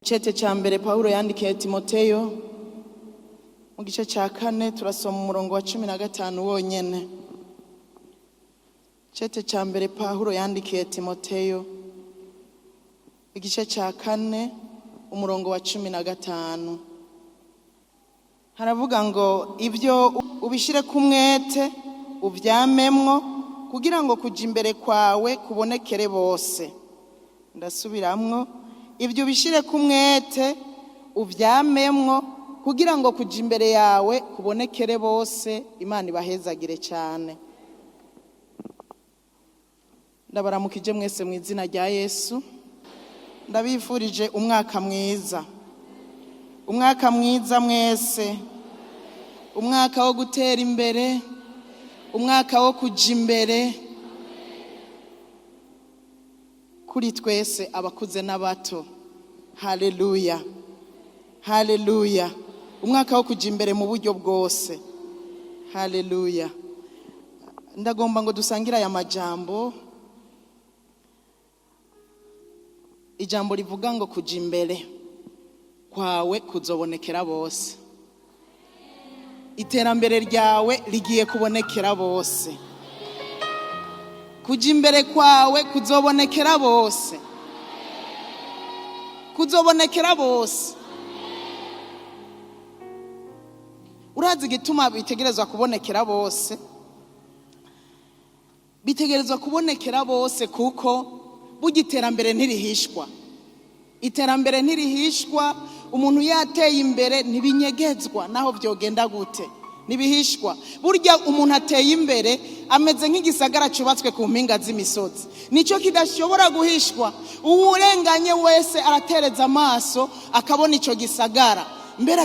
Icete cya mbere Pawulo yandikiye Timoteyo, mu gice cya 4, turasoma umurongo wa 15 wonyene. Icete cya mbere Pawulo yandikiye Timoteyo, igice cya 4, umurongo wa 15, haravuga ngo: "Ibyo ubishyire ku mwete, ubyamemwo, kugira ngo kujya imbere kwawe kubonekere bose." Ndasubiramwo: ibyo ubishyire ku mwete, ubyamemwo, kugira ngo kujya imbere yawe kubonekere bose. Imana ibahezagire cyane. Ndabaramukije mwese mu izina rya Yesu. Ndabifurije umwaka mwiza, umwaka mwiza mwese, umwaka wo gutera imbere, umwaka wo kujya imbere kuri twese, abakuze n'abato. Haleluya, haleluya! Umwaka wo kujya imbere mu buryo bwose. Haleluya! Ndagomba ngo dusangire aya majambo, ijambo rivuga ngo kujya imbere kwawe kuzobonekera bose. Iterambere ryawe rigiye kubonekera bose. Kujya imbere kwawe kuzobonekera bose, kuzobonekera bose. Urazi igituma bitegerezwa kubonekera bose? Bitegerezwa kubonekera bose kuko burya iterambere ntirihishwa. Iterambere ntirihishwa. Umuntu yateye imbere ntibinyegezwa, naho byogenda gute, ntibihishwa. Burya umuntu ateye imbere ameze nk'igisagara cyubatswe ku mpinga z'imisozi, nicyo kidashobora guhishwa. Uwurenganye wese aratereza amaso akabona icyo gisagara, mbere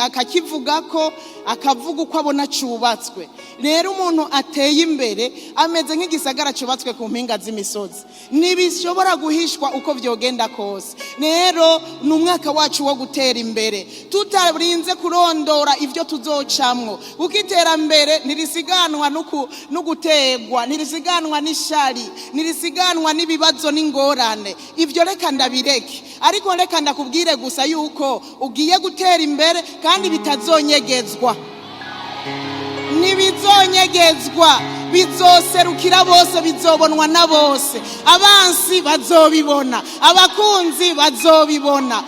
akakivuga ko akavuga uko abona cyubatswe. Rero umuntu ateye imbere ameze nk'igisagara cyubatswe ku mpinga z'imisozi, ntibishobora guhishwa uko byogenda kose. Rero ni umwaka wacu wo gutera imbere, tutarinze kurondora ibyo tuzocamwo, kuko iterambere ntirisiganwa no gutegwa, ntirisiganwa n'ishari, ntirisiganwa n'ibibazo n'ingorane. Ibyo reka ndabireke, ariko reka ndakubwire gusa yuko ugiye gutera imbere kandi bitazonyegezwa. Ntibizonyegezwa, bizoserukira bose, bizobonwa na bose. Abansi bazobibona, abakunzi bazobibona,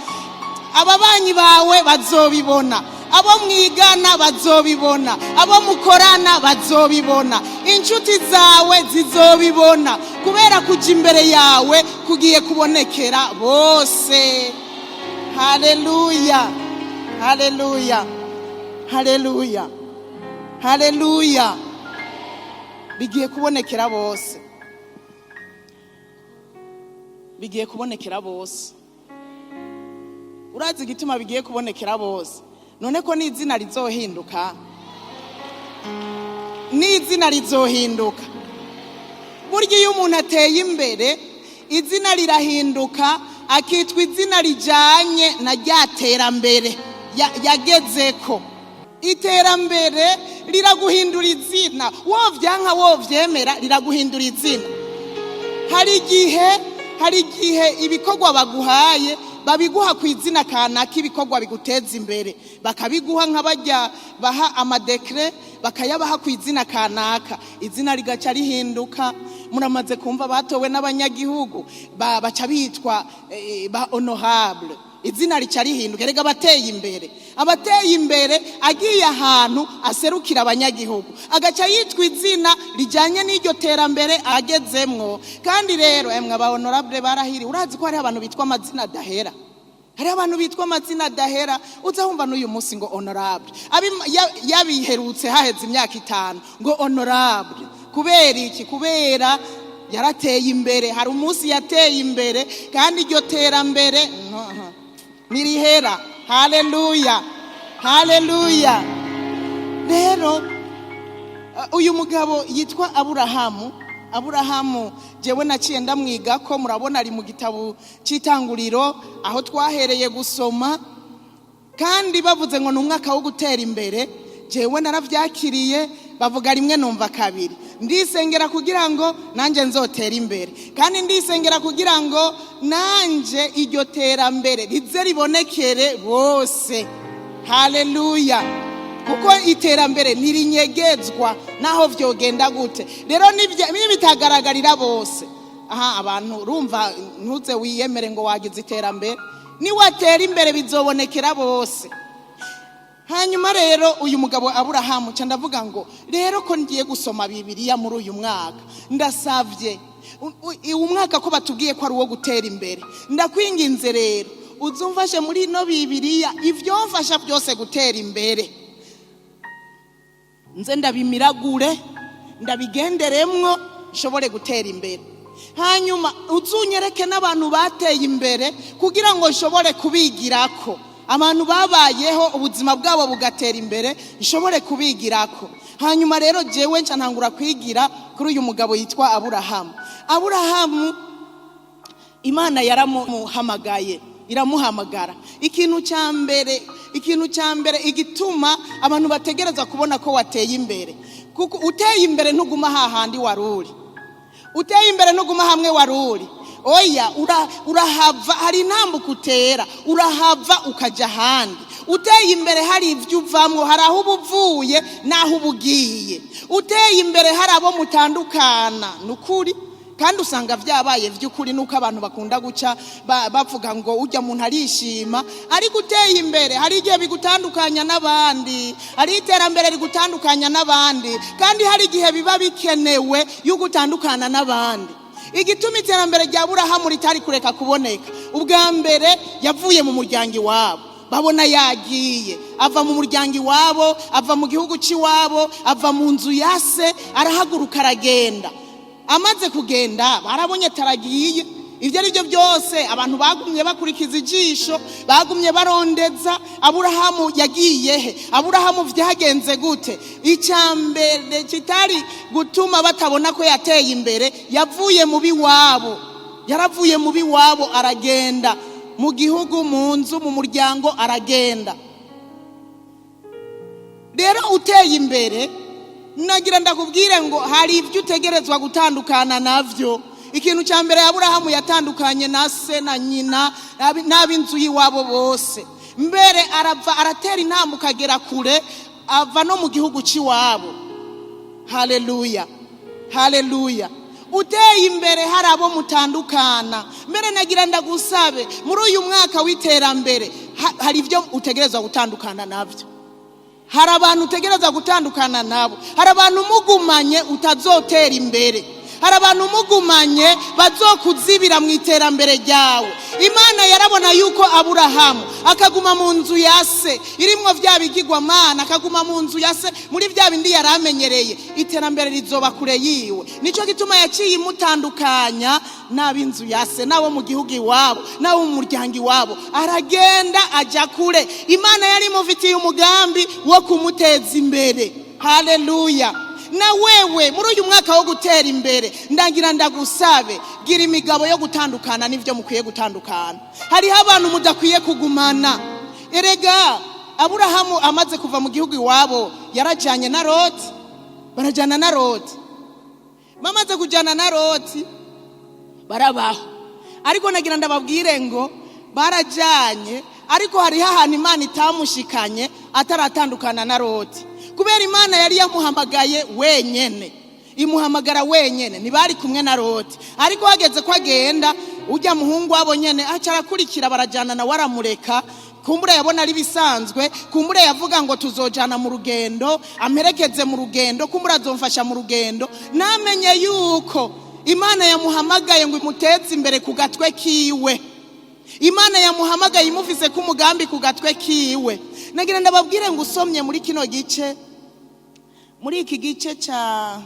ababanyi bawe bazobibona, abo mwigana bazobibona, abo mukorana bazobibona, inshuti zawe zizobibona, kubera kujya imbere yawe kugiye kubonekera bose. Haleluya, haleluya, haleluya, haleluya! Bigiye kubonekera bose, bigiye kubonekera bose. Urazi igituma bigiye kubonekera bose? None ko n'izina rizohinduka, n'izina rizohinduka. Burya iyo umuntu ateye imbere, izina rirahinduka, akitwa izina rijyanye na rya terambere yagezeko. Iterambere riraguhindura izina, wovyanka wovyemera, riraguhindura izina. Hari igihe ibikorwa baguhaye babiguha ku izina kanaka, ibikorwa biguteza imbere bakabiguha nk'abajya baha ama décrets, bakayabaha ku izina kanaka, izina rigaca rihinduka. Muramaze kumva batowe n'abanyagihugu baca bitwa ba honorable, izina rica rihinduka. Erega abateye imbere, abateye imbere agiye ahantu aserukira abanyagihugu, agaca yitwa izina rijyanye n'iryo terambere agezemwo. Kandi rero emwe, aba honorable barahiri. Urazi ko hariho abantu bitwa amazina adahera? Hariho abantu bitwa amazina adahera. Uza wumva n'uyu munsi ngo honorable, yabiherutse haheze imyaka 5 ngo honorable. Kubera iki? Kubera yarateye imbere. Hari umunsi yateye imbere, kandi iryo terambere ntirihera. Haleluya, haleluya! Rero uyu mugabo yitwa Aburahamu. Aburahamu jewe naciye ndamwiga ko murabona ari mu gitabo cy'Itanguriro, aho twahereye gusoma. Kandi bavuze ngo ni umwaka wo gutera imbere, jewe naravyakiriye. Bavuga rimwe numva kabiri. Ndisengera kugira ngo nanjye nzotere imbere, kandi ndisengera kugira ngo nanjye iryo terambere rize ribonekere bose. Haleluya! Kuko iterambere ntirinyegezwa naho vyogenda gute. Rero nibitagaragarira bose, aha abantu urumva, ntuze wiyemere ngo wagize iterambere. Niwatera imbere bizobonekera bose. Hanyuma rero uyu mugabo Aburahamu, ca ndavuga ngo rero ko ngiye gusoma Bibiliya muri uyu mwaka, ndasavye uyu mwaka ko batubwiye ko ari uwo gutera imbere, ndakwinginze rero uzumfashe muri ino Bibiliya ivyomfasha byose gutera imbere, nze ndabimiragure, ndabigenderemwo, nshobore gutera imbere. Hanyuma uzunyereke n'abantu bateye imbere kugira ngo nshobore kubigirako, abantu babayeho ubuzima bwabo bugatera imbere, nshobore kubigirako. Hanyuma rero jewe nca ntangura kwigira kuri uyu mugabo yitwa Aburahamu. Aburahamu Imana yaramuhamagaye, iramuhamagara. Ikintu cya mbere igituma abantu bategereza kubona ko wateye imbere, kuko uteye imbere ntuguma hahandi wari uri. Uteye imbere ntuguma hamwe wari uri. Oya, urahava, hari intambuko utera, urahava ukajya ahandi. Uteye imbere hari ibyo uvamwo, hari aho uba uvuye n'aho uba ugiye. Uteye imbere hari abo mutandukana, ni ukuri. Kandi usanga byabaye by'ukuri, nuko abantu bakunda guca bavuga ngo ujya muntu arishima. Ariko uteye imbere hari igihe bigutandukanya n'abandi, hari iterambere rigutandukanya n'abandi, kandi hari igihe biba bikenewe yuko utandukana n'abandi. Igituma iterambere rya Burahamu ritari kureka kuboneka, ubwa mbere yavuye mu muryango iwabo, babona yagiye, ava mu muryango iwabo, ava mu gihugu cy'iwabo, ava mu nzu ya se, arahaguruka aragenda. Amaze kugenda barabonye taragiye. Ibyo ari byo byose abantu bagumye bakurikiza ijisho, bagumye barondeza: Aburahamu yagiye he? Aburahamu byagenze gute? Icya mbere kitari gutuma batabona ko yateye imbere, yavuye mu biwabo, yaravuye mu biwabo aragenda mu gihugu, mu nzu, mu muryango, aragenda. Rero uteye imbere, nagira ndakubwire ngo hari ibyo utegerezwa gutandukana navyo. Ikintu cya mbere, Aburahamu yatandukanye na se na nyina n'ab'inzu y'iwabo bose. Mbere arava, aratera intambwe ukagera kure, ava no mu gihugu cy'iwabo. Haleluya, haleluya! Uteye imbere hari abo mutandukana. Mbere nagira ndagusabe, muri uyu mwaka w'iterambere hari ibyo utegerezwa gutandukana nabyo, hari abantu utegereza gutandukana nabo, hari abantu umugumanye utazotera imbere, hari abantu umugumanye bazokuzibira mu iterambere ryawe. Imana yarabona yuko Aburahamu akaguma mu nzu ya se irimwo bya bigirwamana, akaguma mu nzu ya se muri bya bindi yari amenyereye, iterambere rizoba kure yiwe. Nicyo gituma yaciye imutandukanya n'ab'inzu ya se, n'abo mu gihugu iwabo, n'abo mu muryango iwabo, aragenda ajya kure. Imana yari imufitiye umugambi wo kumuteza imbere. Haleluya! Na wewe muri uyu mwaka wo gutera imbere, ndagira ndagusabe, gira imigabo yo gutandukana n'ibyo mukwiye gutandukana. Hariho abantu mudakwiye kugumana. Erega Aburahamu amaze kuva mu gihugu iwabo yarajyanye na Loti, barajyana na Loti. Bamaze kujyana na Loti barabaho. Ariko nagira ndababwire ngo barajyanye, ariko hariho ahantu Imana itamushikanye ataratandukana na Loti, kubera Imana yari yamuhamagaye wenyene, imuhamagara wenyene, ntibari kumwe na Loti. Ariko hageze ko agenda, ujya muhungu wabo nyene aca arakurikira, barajyana nawe, aramureka. Kumbure yabona ari bisanzwe, kumbure yavuga ngo tuzojana mu rugendo, amperekeze mu rugendo, kumbure azomfasha mu rugendo. Namenye yuko Imana yamuhamagaye ngo imuteze imbere ku gatwe kiwe. Imana yamuhamagaye imufise ko umugambi ku gatwe kiwe. Nagira ndababwire ngo usomye muri kino gice, muri iki gice cya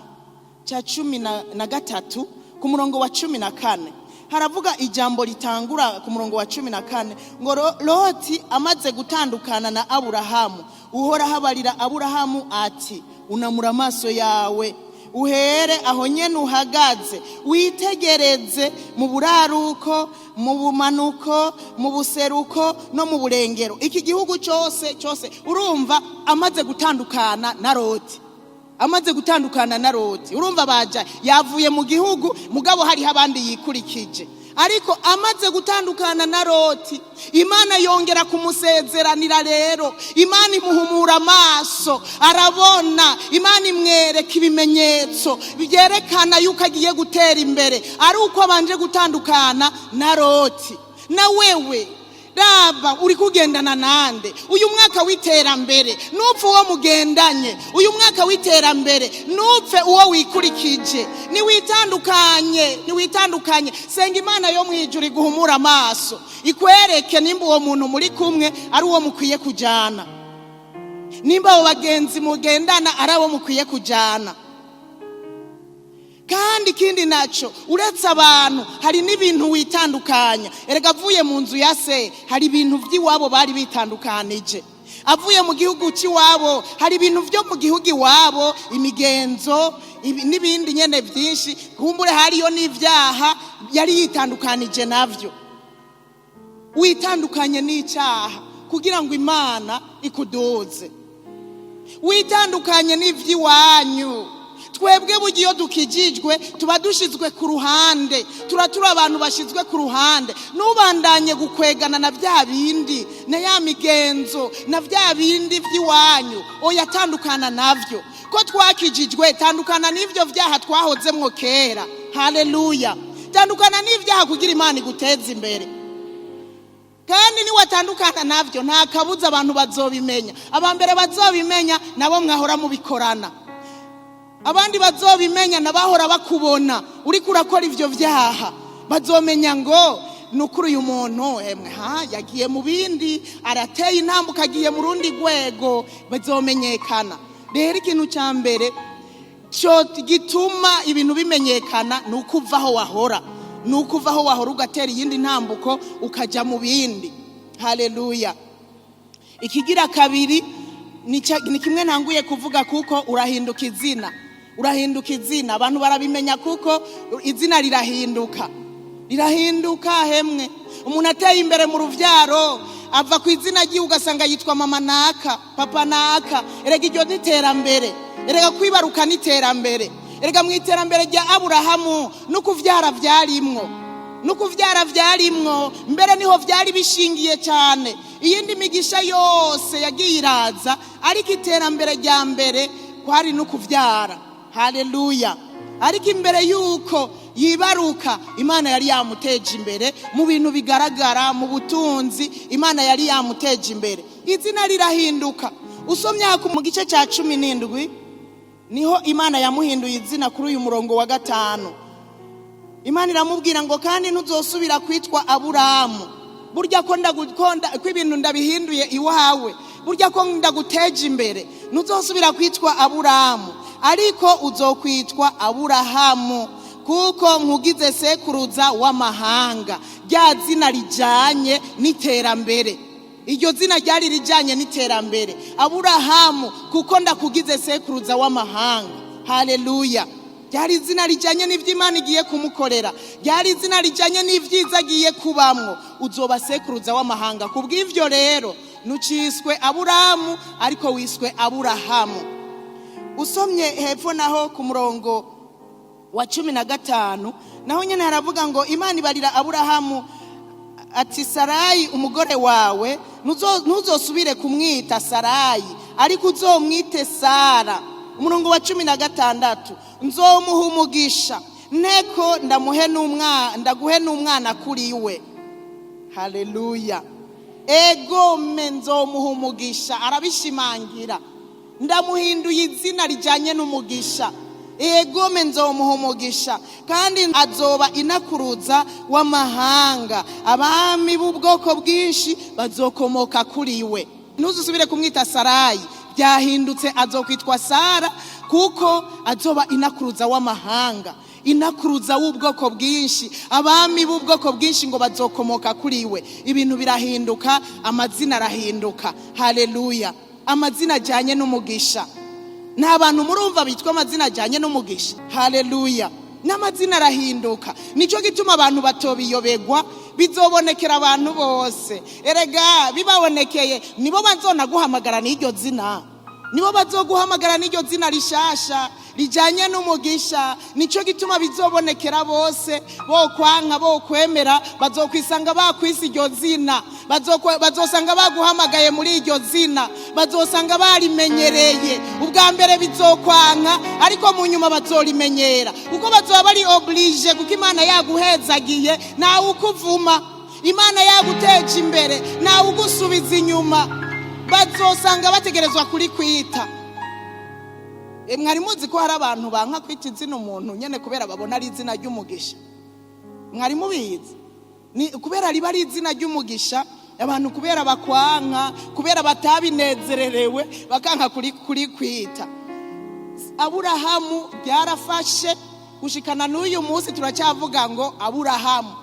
13 ku murongo wa 14, haravuga ijambo ritangura ku murongo wa 14 ngo Loti amaze gutandukana na Aburahamu, Uhoraho abarira Aburahamu ati: "Unamura amaso yawe, uhere aho nyene uhagaze, witegereze mu buraruko, mu bumanuko, mu buseruko no mu burengero, iki gihugu cyose cyose." Urumva, amaze gutandukana na Loti. Amaze gutandukana na Loti, urumva baja yavuye mu gihugu, mugabo hariho abandi yikurikije. Ariko amaze gutandukana na Loti, Imana yongera kumusezeranira. Rero Imana imuhumura amaso, arabona. Imana imwereka ibimenyetso byerekana yuko agiye gutera imbere ari uko abanje gutandukana na Loti. Na wewe raba uri kugendana nande uyu mwaka w'iterambere. Nupfe uwo mugendanye uyu mwaka w'iterambere, nupfe uwo wikurikije. Niwitandukanye, niwitandukanye. Senga Imana yo mu ijuru iguhumura amaso, ikwereke nimba uwo muntu muri kumwe ari uwo mukwiye kujyana, nimba abo bagenzi mugendana ari abo mukwiye kujyana. Kandi ikindi nacyo, uretse abantu, hari n'ibintu witandukanya. Erega avuye mu nzu ya se, hari ibintu by'iwabo bari bitandukanije. Avuye mu gihugu cy'iwabo, hari ibintu byo mu gihugu iwabo, imigenzo n'ibindi nyine byinshi. Kumbure hariyo n'ibyaha yari yitandukanije nabyo. Witandukanye n'icyaha kugira ngo Imana ikuduze. Witandukanye n'iby'iwanyu. Twebwe burya iyo dukijijwe tuba dushyizwe ku ruhande, turi abantu bashyizwe ku ruhande. Ntubandanye gukwegana na bya bindi, na ya migenzo, na bya bindi by'iwanyu. Oya, tandukana nabyo. Ko twakijijwe, tandukana n'ibyo byaha twahozemwo kera. Haleluya! Tandukana n'ibyaha kugira Imana iguteze imbere. Kandi niwatandukana nabyo, nta kabuza abantu bazobimenya. Abambere bazobimenya nabo mwahora mubikorana, abandi bazobimenya nabahora bakubona uriko urakora ivyo vyaha. Bazomenya ngo ni ukuri uyu muntu emwe ha yagiye mu bindi, arateye intambuko, agiye mu rundi rwego. Bazomenyekana. Rero ikintu cya mbere cyo gituma ibintu bimenyekana ni uko uva aho wahora, ni uko uva aho wahora ugatera iyindi ntambuko, ukajya mu bindi. Haleluya! Ikigira kabiri ni kimwe ntanguye kuvuga, kuko urahinduka izina. Urahinduka izina, abantu barabimenya, kuko izina rirahinduka, rirahinduka. Hemwe umuntu ateye imbere mu rubyaro, ava ku izina ry'iwe, ugasanga yitwa mama naka, papa naka. Erega iryo ni iterambere. Erega kwibaruka ni iterambere. Erega mu iterambere rya Aburahamu no kuvyara byarimwo, no kuvyara byarimwo. Mbere niho byari bishingiye cyane. Iyindi migisha yose yagiye iraza, ariko iterambere rya mbere kwari no kuvyara. Haleluya! Ariko imbere y'uko yibaruka, Imana yari yamuteje imbere mu bintu bigaragara, mu butunzi. Imana yari yamuteje imbere, izina rirahinduka. Usomye mu gice cya 17, niho Imana yamuhinduye izina. Kuri uyu murongo wa 5, Imana iramubwira ngo: "Kandi ntuzosubira kwitwa Aburamu. Burya ko ndagukonda, ko ibintu ndabihinduye iwawe, burya ko ndaguteje imbere, ntuzosubira kwitwa Aburamu, ariko uzokwitwa Aburahamu, kuko nkugize sekuruza w'amahanga." Rya zina rijyanye n'iterambere, iryo zina ryari rijyanye n'iterambere. Aburahamu, kuko ndakugize sekuruza w'amahanga. Haleluya! Ryari izina rijyanye n'ibyo Imana igiye kumukorera, ryari izina rijyanye n'ibyiza agiye kubamwo. Uzoba sekuruza w'amahanga. Ku bw'ibyo rero ntuciswe Aburamu, ariko wiswe Aburahamu. Usomye hepfo naho ku murongo wa 15, naho nyine haravuga ngo Imana ibarira Aburahamu ati: "Sarayi umugore wawe ntuzosubire kumwita Sarayi, ariko uzomwite Sara." Umurongo wa 16: "Nzomuha umugisha, nteko ndamuhe n'umwana, ndaguhe n'umwana kuri we." Haleluya! Egome, nzomuha umugisha, arabishimangira. Ndamuhinduye izina rijyanye n'umugisha. Egome, nzomuha umugisha, kandi azoba inakuruza w'amahanga, abami b'ubwoko bwinshi bazokomoka kuri we. Ntuzusubire kumwita Sarayi, byahindutse, azokwitwa Sara, kuko azoba inakuruza w'amahanga, inakuruza w'ubwoko bwinshi, abami b'ubwoko bwinshi ngo bazokomoka kuri we. Ibintu birahinduka, amazina arahinduka. Haleluya! Amazina ajyanye n'umugisha. Nta bantu murumva bitwa amazina ajyanye n'umugisha? Haleluya! N'amazina arahinduka. Nicyo gituma abantu batobiyobegwa, bizobonekera abantu bose. Erega bibabonekeye, nibo bazonaguhamagara n'iryo zina. Nibo bazoguhamagara n'iryo zina rishasha rijanye n'umugisha. Nico gituma bizobonekera bose, bokwanka bokwemera, bazokwisanga bakwise iryo zina, bazosanga baguhamagaye muri iryo zina, bazosanga barimenyereye. Ubwa mbere bizokwanka, ariko mu nyuma bazorimenyera, kuko bazoba bari obligé, kuko Imana yaguhezagiye ntawe ukuvuma, Imana yaguteje imbere ntawe ugusubiza inyuma. Bazosanga bategerezwa kuri kwita. Mwari muzi ko hari abantu banka kwita izina umuntu nyene kubera babona ari izina ry'umugisha? Mwari mubizi? Ni kubera riba ari izina ry'umugisha, abantu kubera bakwanka, kubera batabinezererewe, bakanka kuri kwita. Aburahamu byarafashe, gushikana n'uyu munsi turacyavuga ngo Aburahamu.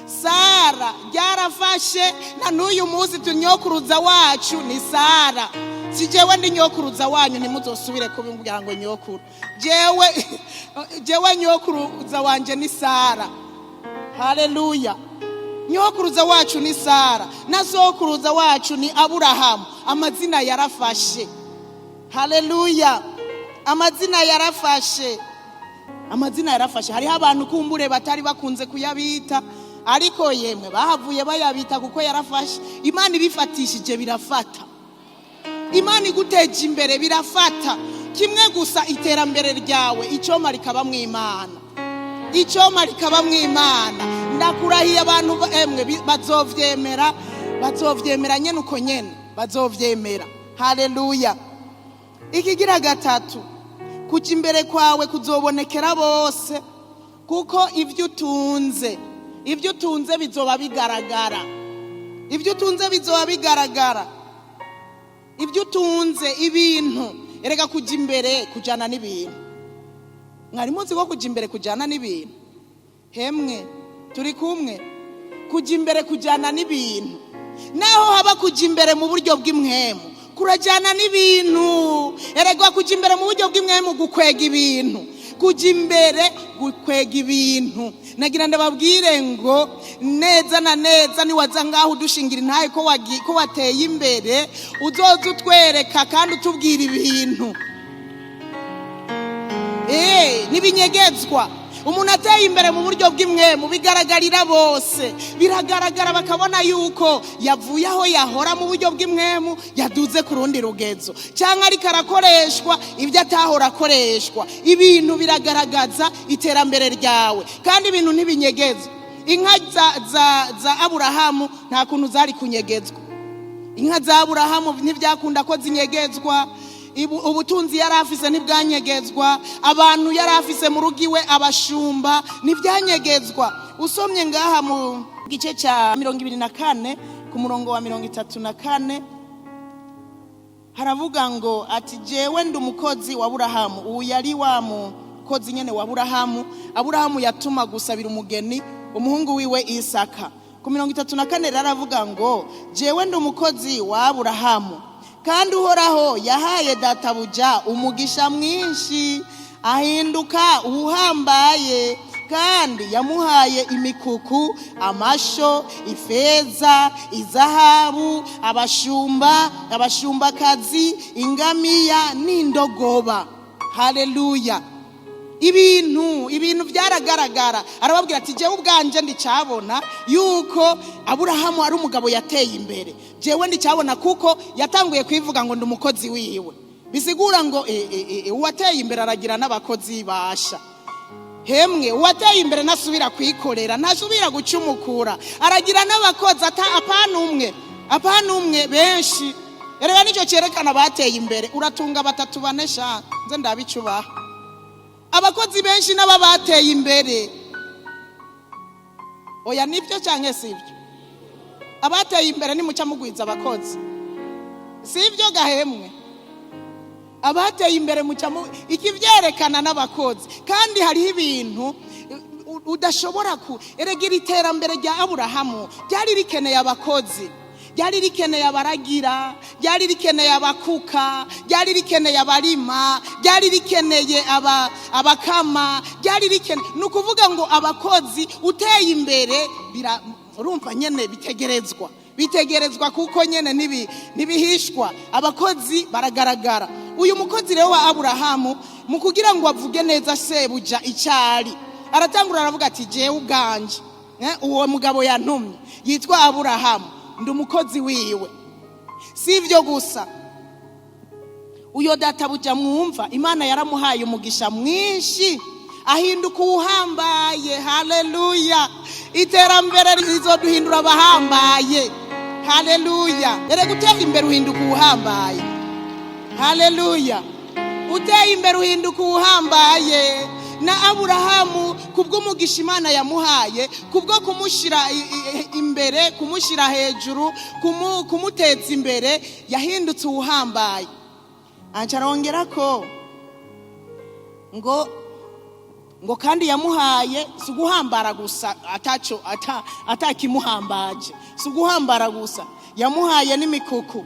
Sara byarafashe, na n'uyu munsi tunyokuruza wacu ni Sara. Si jewe ndi nyokuruza wanyu, ntimuzosubire kubimbwira ngo nyokuru. Jewe nyokuruza wanje ni Sara. Haleluya! Nyokuruza wacu ni Sara, na sokuruza wacu ni Aburahamu. Amazina yarafashe. Haleluya! Amazina yarafashe, amazina yarafashe. Hariho abantu kumbure batari bakunze kuyabita, ariko yemwe bahavuye bayabita kuko yarafashe. Imana ibifatishije birafata, Imana iguteje imbere birafata. Kimwe gusa, iterambere ryawe icyoma rikaba mu Imana, icyoma rikaba mu Imana. Ndakurahiye, abantu emwe bazovyemera, bazovyemera nyene, uko nyene bazovyemera. Haleluya! Ikigira gatatu, kujya imbere kwawe kuzobonekera bose, kuko ibyo utunze bizoba bigaragara, ibyo utunze bizoba bigaragara, ibyo utunze, ibintu. Erega kujya imbere kujyana n'ibintu. Mwari muzi ko kujya imbere kujyana n'ibintu? Hemwe, turi kumwe? Kujya imbere kujyana n'ibintu. Naho haba kujya imbere mu buryo bw'impwemu, kurajyana n'ibintu. Erega kujya imbere mu buryo bw'impwemu gukwega ibintu, kujya imbere gukwega ibintu. Nagira ndababwire ngo neza na neza, niwaza ngaho udushingira intahe ko wateye imbere, uzoza utwereka kandi utubwira ibintu. Ntibinyegezwa. Umuntu ateye imbere mu buryo bw'impwemu bigaragarira bose, biragaragara, bakabona yuko yavuye aho yahora mu buryo bw'impwemu, yaduze ku rundi rugezo, cyangwa ariko arakoreshwa ibyo atahora akoreshwa. Ibintu biragaragaza iterambere ryawe, kandi ibintu ntibinyegezwa. Inka za Aburahamu nta kuntu zari kunyegezwa. Inka za Aburahamu ntibyakunda ko zinyegezwa. Ubutunzi yari afise ntibwanyegezwa. Abantu yari afise mu rugo iwe, abashumba, ntibyanyegezwa. Usomye ngaha mu gice cya 24 ku murongo wa 34, haravuga ngo ati: "Jewe ndi umukozi wa Aburahamu." Ubu yari wa mukozi nyene wa Aburahamu. Aburahamu yatuma gusabira umugeni umuhungu wiwe Isaka. Ku 34 rero aravuga ngo: "Jewe ndi umukozi wa Aburahamu, kandi Uhoraho yahaye databuja umugisha mwinshi, ahinduka uwuhambaye, kandi yamuhaye imikuku, amasho, ifeza, izahabu, abashumba, abashumbakazi, ingamiya n'indogoba." Haleluya! Ibintu byaragaragara. Arababwira ati: "Jewe ubwanje ndicabona yuko Aburahamu ari umugabo yateye imbere. Jewe ndicabona," kuko yatanguye kwivuga ngo ndi umukozi wiwe. Bisigura ngo uwateye imbere aragira n'abakozi basha. Hemwe, uwateye imbere ntasubira kwikorera, ntasubira gucumukura, aragira n'abakozi. Ata apana umwe, apana umwe, benshi. Erega nicyo cyerekana bateye imbere. Uratunga batatu, bane, sha nze ndabicubaha. Abakozi benshi n'aba bateye imbere. Oya, nibyo cyangwa si ibyo? Abateye imbere nimuca mugwiza abakozi, si ibyo gahemwe? Abateye imbere muca mu ikibyerekana n'abakozi. Kandi hariho ibintu udashobora ku erega iri terambere rya Aburahamu ryari rikeneye abakozi, ryari rikeneye abaragira, ryari rikeneye abakuka, ryari rikeneye abarima, ryari rikeneye abakama, ryari rikeneye, ni ukuvuga ngo abakozi. Uteye imbere urumva nyene bitegerezwa, kuko nyene ntibihishwa, abakozi baragaragara. Uyu mukozi rero wa Aburahamu, mu kugira ngo avuge neza sebuja icyari, aratangura aravuga ati: "Jewe ubwanje, uwo mugabo yantumye yitwa Aburahamu, ndi umukozi wiwe. Si ibyo gusa, uyo databuja mwumva, Imana yaramuhaye umugisha mwinshi, ahinduka uwuhambaye." Haleluya! Iterambere rizoduhindura abahambaye. Haleluya! Erega uteye imbere uhinduka uwuhambaye. Haleluya! Uteye imbere uhinduka uwuhambaye. Na Aburahamu, kubw'umugisha Imana yamuhaye, kubwo kumushyira imbere, kumushyira hejuru, kumuteza imbere, yahindutse uwuhambaye. Aca arongera ko ngo kandi yamuhaye, si uguhambara gusa ataco atakimuhambaje, si uguhambara gusa, yamuhaye n'imikuku,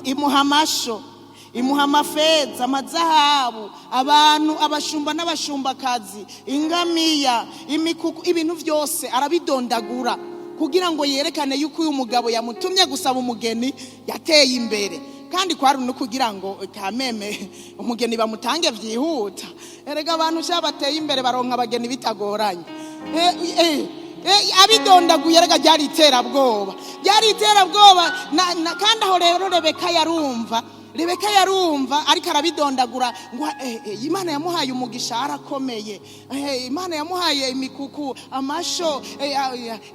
imuha amasho, imuha amafeza, amazahabu, abantu, abashumba n'abashumbakazi, ingamiya, imikuku, ibintu byose arabidondagura kugira ngo yerekane yuko uyu mugabo yamutumye gusaba umugeni yateye imbere. Kandi kwari no kugira ngo kameme umugeni bamutange byihuta. Erega abantu sha bateye imbere baronka abageni bitagoranye. Abidondaguye, erega ryari iterabwoba, ryari iterabwoba. Kandi aho rero Rebeka yarumva, Rebeka yarumva ariko arabidondagura ngo Imana yamuhaye umugisha, arakomeye, Imana yamuhaye imikuku, amasho,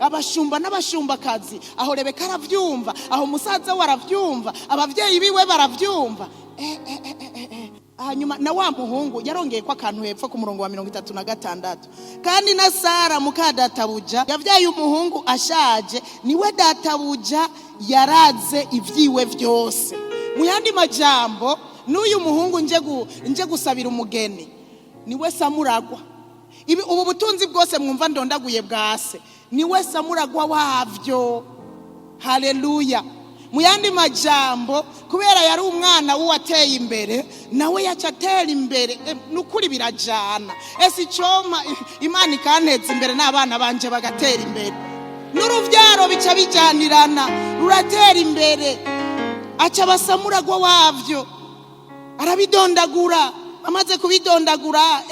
abashumba n'abashumbakazi. Aho Rebeka aravyumva, aho musaza we aravyumva, abavyeyi biwe baravyumva. Hanyuma na wa muhungu yarongeye ko akantu hepfo ku murongo wa 36: "Kandi na Sara muka databuja yabyaye umuhungu ashaje, niwe databuja yaraze ibyiwe byose." Mu yandi majambo, n'uyu muhungu nje gusabira umugeni niwe samuragwa. Ibi ubu butunzi bwose mwumva ndondaguye bwase, niwe samuragwa wavyo. Haleluya! Mu yandi majambo, kubera yari umwana w'uwateye imbere, nawe yaca atera imbere. Nukuri birajana. Ese icompa Imana ikanteza imbere n'abana banje bagatera imbere, n'uruvyaro bica bijanirana, ruratera imbere. Aca basamuragwa wavyo. Arabidondagura, amaze kubidondagura,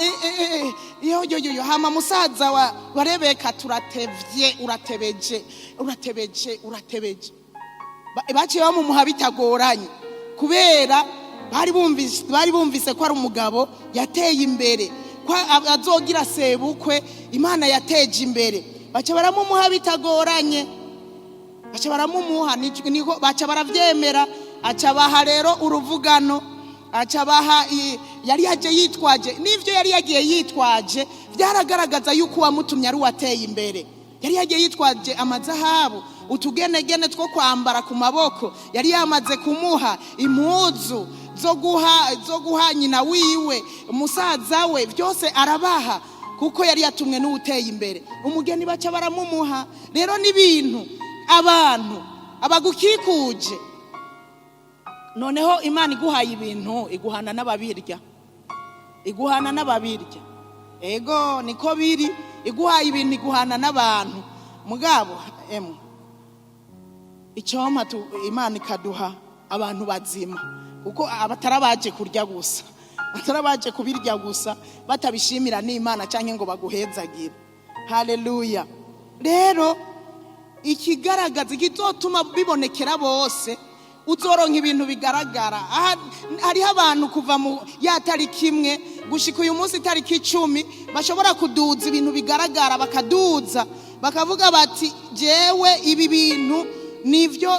yo yo yo yo, hama musaza wa Rebeka: "Turatevye, uratebeje, uratebeje, uratebeje." Baciye bamumuha bitagoranye kubera bari bumvise ko ari umugabo yateye imbere, ko azogira sebukwe Imana yateje imbere. Baca baramumuha bitagoranye, baca baramumuha, niko baca baravyemera. Aca baha rero uruvugano, aca baha yari yaje yitwaje, n'ivyo yari yagiye yitwaje byaragaragaza yuko uwamutumye ari uwateye imbere. Yari yagiye yitwaje amazahabu, utugenegene two kwambara ku maboko, yari yamaze kumuha impuzu zo guha nyina wiwe, umusaza we, byose arabaha kuko yari yatumwe n'uwuteye imbere. Umugeni baca baramumuha. Rero n'ibintu abantu abagukikuje, noneho Imana iguhaye ibintu, iguhana n'ababirya, iguhana n'ababirya. Ego, niko biri. Iguhaye ibintu, iguhana n'abantu. Mugabo emwe, icyompa Imana ikaduha abantu bazima, kuko abatari kurya gusa, atari abaje kubirya gusa, batabishimira n'Imana cyangwa ngo baguhezagire. Haleluya! Rero ikigaragaza ikizotuma bibonekera bose, uzoronka ibintu bigaragara. Aha hariho abantu kuva mu ya tariki 1 gushika uyu munsi itariki 10 bashobora kuduza ibintu bigaragara, bakaduza bakavuga bati: "Jewe ibi bintu nivyo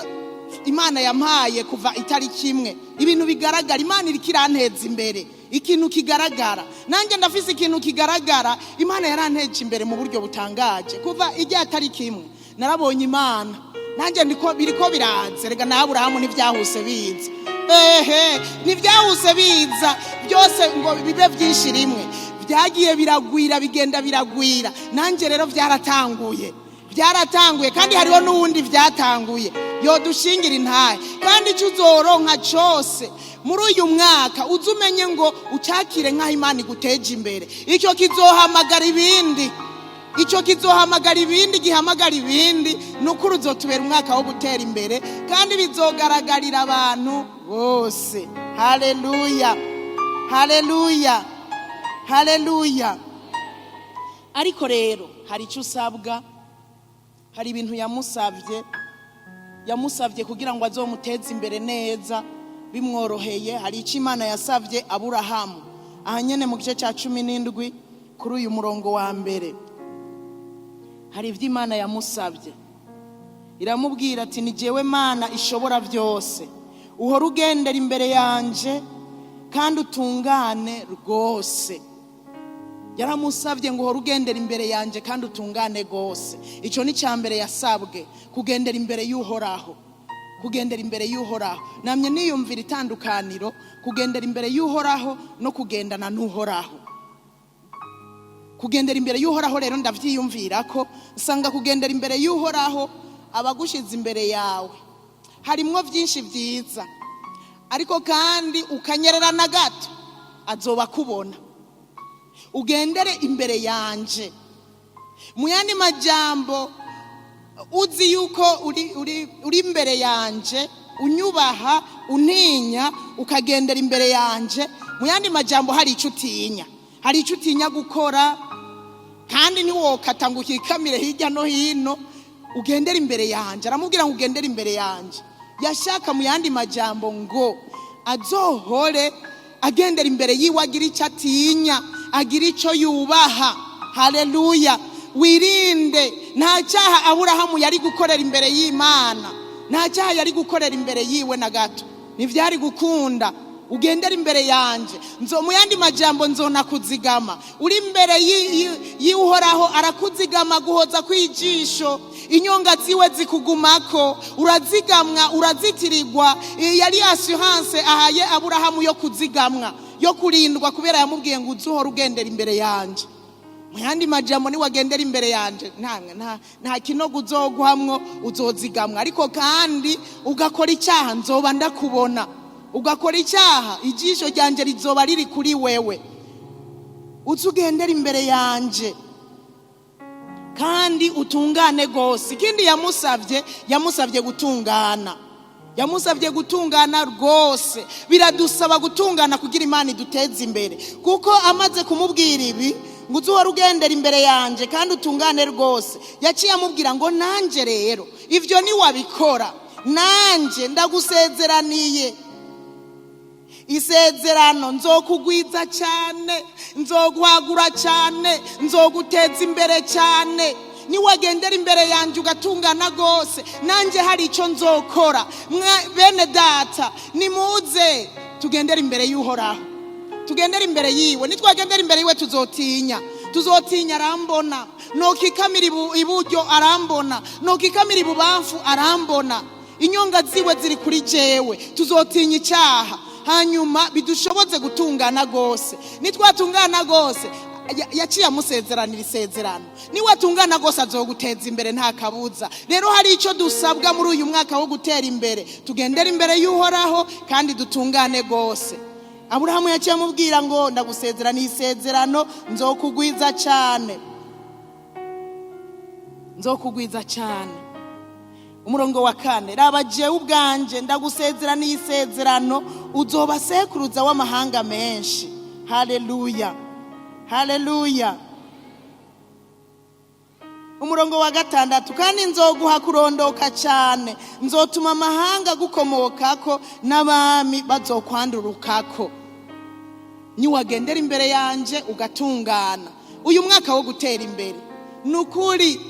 Imana yampaye kuva itariki 1." Ibintu bigaragara, Imana iriko iranteza imbere, ikintu kigaragara. Nanjye ndafise ikintu kigaragara: Imana yaranteje imbere mu buryo butangaje. Kuva ijya tariki 1 narabonye Imana. Nanjye ndiko, biriko biraza. Rega na Aburahamu ntibyahuse biza, ehe, ntibyahuse biza byose ngo bibe byinshi rimwe. Byagiye biragwira, bigenda biragwira. Nanjye rero byaratanguye, byaratanguye, kandi hariho n'uwundi byatanguye yodushingira intahe. Kandi icyo uzoronka cyose muri uyu mwaka, uze umenye ngo ucakire nk'aho Imana iguteje imbere. Icyo kizohamagara ibindi, icyo kizohamagara ibindi, gihamagara ibindi. Ni ukuri uzotubera umwaka wo gutera imbere, kandi bizogaragarira abantu. Rwose. Haleluya, haleluya, haleluya. Ariko rero hari icyo usabwa, hari ibintu yamusabye kugira ngo azomuteze imbere neza bimworoheye. Hari icyo Imana yasabye Aburahamu aha nyene mu gice cya 17 kuri uyu murongo wa mbere. Hari ibyo Imana yamusabye, iramubwira ati: "Ni jyewe Mana ishobora byose, uhora ugendera imbere yanje kandi utungane rwose." Yaramusabye ngo: "Uhore ugendera imbere yanjye kandi utungane rwose." Icyo ni icya mbere yasabwe, kugendera imbere y'Uhoraho, kugendera imbere y'Uhoraho. Namye niyumvira itandukaniro kugendera imbere y'Uhoraho no kugendana n'Uhoraho. Kugendera imbere y'Uhoraho rero, ndabyiyumvira ko usanga kugendera imbere y'Uhoraho abagushize imbere yawe harimwo byinshi byiza, ariko kandi ukanyerera na gato azoba akubona. "Ugendere imbere yanje", mu yandi majambo, uzi yuko uri imbere yanje, unyubaha, untinya, ukagendera imbere yanje. Mu yandi majambo, hari icyo utinya, hari icyo utinya gukora, kandi ntiwokata ngo ukikamire hirya no hino. "Ugendere imbere yanje", aramubwira ngo: "Ugendere imbere yanje." Yashaka mu yandi majambo ngo azohore agendera imbere yiwe, agira icyo atinya, agira icyo yubaha. Haleluya. Wirinde. Nta cyaha Aburahamu yari gukorera imbere y'Imana, nta cyaha yari gukorera imbere yiwe na gato, ntibyari gukunda. "Ugendera imbere yanjye, nzo mu yandi majambo nzona kuzigama." Uri imbere y'Uhoraho arakuzigama, guhoza kw'ijisho, inyonga ziwe zikugumako, urazigamwa, urazitirirwa. Iyi yari assurance ahaye Aburahamu yo kuzigamwa, yo kurindwa, kubera yamubwiye ngo: "Uzuhora ugendera imbere yanjye." Mu yandi majambo, niwagendera imbere yanje, nta kinogo uzoguhamwo, uzozigamwa. Ariko kandi ugakora icyaha, nzoba ndakubona. Ugakora icyaha, ijisho ryanjye rizoba riri kuri wewe. Uze ugendera imbere yanje kandi utungane rwose. Ikindi yamusabye, yamusabye gutungana, yamusabye gutungana rwose. Biradusaba gutungana kugira Imana iduteze imbere, kuko amaze kumubwira ibi ngo: "Uze uhore ugendera imbere yanjye kandi utungane rwose", yaciye amubwira ngo: "Nanjye rero ibyo niwabikora, nanjye ndagusezeraniye isezerano, nzokugwiza cyane, nzoguhagura cyane, nzoguteza imbere cyane. Niwagendera imbere yanjye ugatungana rwose, nanjye hari icyo nzokora." Bene data, nimuze tugendere imbere y'Uhoraho, tugendere imbere yiwe. Nitwagendera imbere yiwe, tuzotinya, tuzotinya. Arambona. Nokikamira iburyo arambona, nokikamira ibubamfu arambona, inyonga ziwe ziri kuri jewe. Tuzotinya icyaha, hanyuma bidushoboze gutungana rwose. Nitwatungana rwose, yaciye amusezeranira isezerano: niwatungana rwose azoguteza imbere, nta kabuza. Rero hari icyo dusabwa muri uyu mwaka wo gutera imbere: tugendere imbere y'Uhoraho kandi dutungane rwose. Aburahamu yaciye amubwira ngo: "Ndagusezerana isezerano, nzokugwiza cyane, nzokugwiza cyane." Umurongo wa kane: "Raba jewe ubwanje ndagusezeraniye isezerano, uzoba sekuruza w'amahanga menshi." Haleluya, haleluya. Umurongo wa gatandatu: "Kandi nzoguha kurondoka cyane, nzotuma amahanga agukomokako n'abami bazokwandurukako." Niwagendera imbere yanje ugatungana, uyu mwaka wo gutera imbere, ni ukuri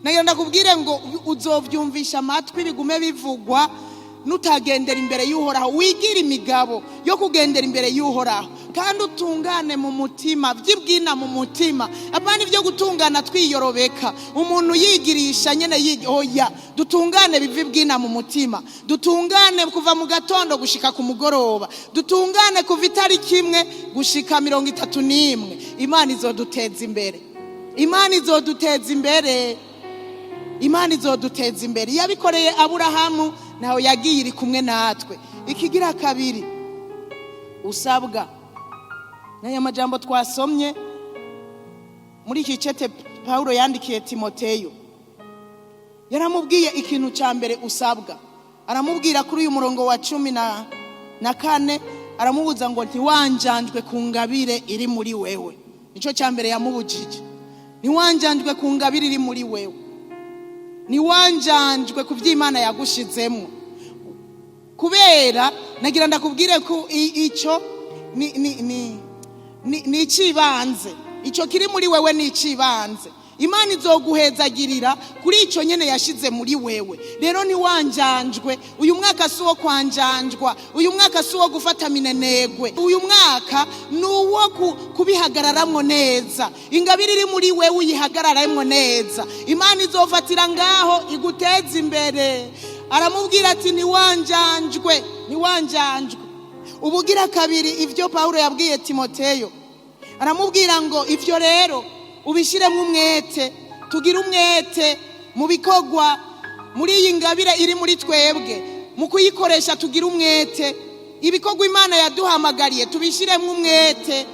nagira ndakubwire ngo uzovyumvisha amatwi bigume bivugwa. Nutagendera imbere y'Uhoraho, wigira imigabo yo kugendera imbere y'Uhoraho kandi utungane mu mutima, vyibwina mu mutima. Apana ibyo gutungana twiyorobeka, umuntu yigirisha nyene oya, dutungane biva ibwina mu mutima. Dutungane kuva mu gatondo gushika ku mugoroba, dutungane kuva itariki 1 gushika 31. Imana izoduteza imbere, Imana izoduteza imbere, Imana izoduteza imbere. Yabikoreye Aburahamu, nawe yagiye, iri kumwe natwe. Ikigira kabiri usabwa n'aya majambo twasomye muri iki cete Pawulo yandikiye Timoteyo, yaramubwiye ikintu cya mbere usabwa. Aramubwira kuri uyu murongo wa cumi na na kane, aramubuza ngo ntiwanjanjwe ku ngabire iri muri wewe. Nicyo cya mbere yamubujije: ntiwanjanjwe ku ngabire iri muri wewe, ntiwanjanjwe ku by'Imana yagushizemo. Kubera nagira ndakubwire ko icyo ni icy'ibanze. Icyo kiri muri wewe ni icy'ibanze. Imana izoguhezagirira kuri icyo nyine yashyize muri wewe. Rero ntiwanjanjwe. Uyu mwaka si uwo kwanjanjwa, uyu mwaka si uwo gufata minenegwe, uyu mwaka ni uwo kubihagararamwo neza. Ingabire iri muri wewe uyihagararemwo neza, Imana izofatira ngaho iguteze imbere. Aramubwira ati ntiwanjanjwe, ntiwanjanjwe. Ubugira kabiri, ibyo Pawulo yabwiye Timoteyo, aramubwira ngo ibyo rero ubishyiremo umwete. Tugire umwete mu bikorwa, muri iyi ngabire iri muri twebwe, mu kuyikoresha tugire umwete. Ibikorwa Imana yaduhamagariye tubishyiremo umwete,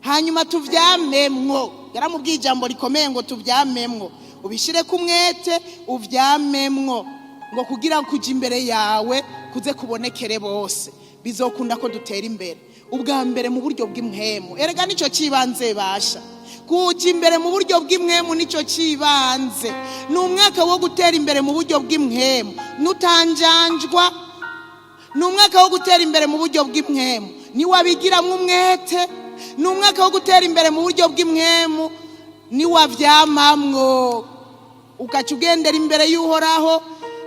hanyuma tuvyamemwo. Yaramubwiye ijambo rikomeye ngo tuvyamemwo. Ubishyire ku mwete, uvyamemwo, ngo kugira kujya imbere yawe kuze kubonekere bose. Bizokunda ko dutera imbere ubwa mbere mu buryo bw'impwemu. Erega nicyo cyibanze basha, kujya imbere mu buryo bw'impwemu nicyo cyibanze. Ni umwaka wo gutera imbere mu buryo bw'impwemu, nutanjanjwa. Ni umwaka wo gutera imbere mu buryo bw'impwemu niwabigiramo umwete. Ni umwaka wo gutera imbere mu buryo bw'impwemu niwavyamamwo, ugaca ugendera imbere y'Uhoraho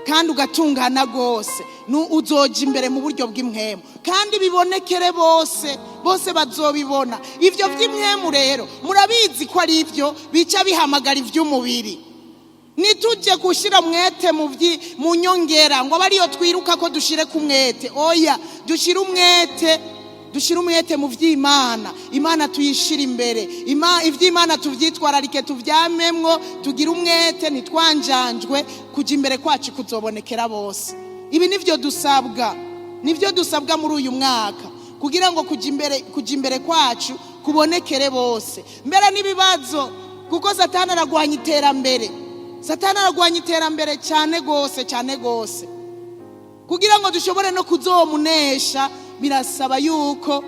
kandi ugatungana rwose. Uzoja imbere mu buryo bw'impwemu kandi bibonekere bose, bose bazobibona. Ibyo by'impwemu rero murabizi ko ari ibyo bica bihamagara iby'umubiri. Ntitujye gushyira umwete mu nyongera ngo abe ariyo twiruka ko dushyire ku mwete. Oya, dushyire umwete, dushyire umwete mu by'Imana. Imana tuyishyire imbere, iby'Imana tubyitwararike, tubyamemwo, tugire umwete, ntitwanjanjwe, kujya imbere kwacu kuzobonekera bose. Ibi nibyo dusabwa, nibyo dusabwa muri uyu mwaka kugira ngo kujya imbere kwacu kubonekere bose. Mbere n'ibibazo, kuko Satani aragwanya iterambere. Satani aragwanya iterambere cyane rwose, cyane rwose. Kugira ngo dushobore no kuzomunesha, birasaba yuko